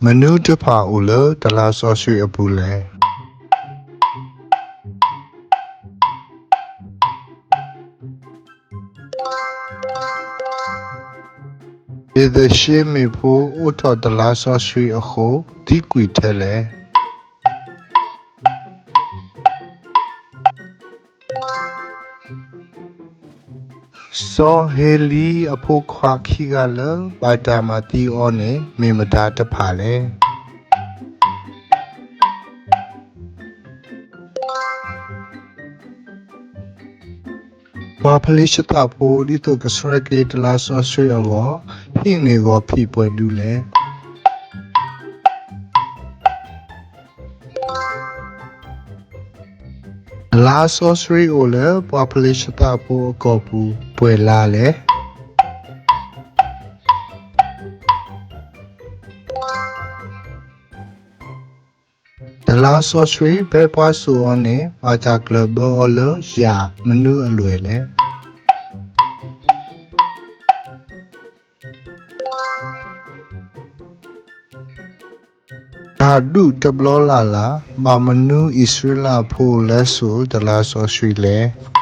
မနုၤတဖၣ်အိၣ်လၢတလါစီဆှံအပူၤလဲၣ်. ဘ့ၣ်သၡ့မ့ၣ်ဖိအိးထီၣ်တလါစီဆှံအဃိ သံကွံာ်ထဲလဲၣ်. စီၤဧ့လံအဖိခွါခံဂၤလၢဘၣ်တၢ်မၤသံအီၤန့ၣ် မ့ၢ်မတၤတဖၣ်လဲၣ်. ပှၤဖလ့ၡသးဖိဒ်သိးကဆှၢက့ၤတလါစီဆှံအဂီၢ် ဟံးန့ၢ်ဂီၤဖံးပှဲၤဒုလဲၣ်. တလါစီဆှံအိၣ်လၢပှၤဖလ့ၡသးဖိအကီၢ်ပူၤပှဲၤလါလဲၣ်. တလါစီဆှံဖဲပှၤစိာ်အီၤန့ၣ် ဘၣ်တၢ်ကျၢၢ်ဘၢအီၤလၢယၣ်မနုၤအလွဲၢ်လဲၣ်. တၢ်ဒူၣ်တဘျီလၢ်လၢ် ဘၣ်မနုၤအံၣ်စရ့လးဖိလဲၤစိာ်တလါစီဆှံလဲၣ်.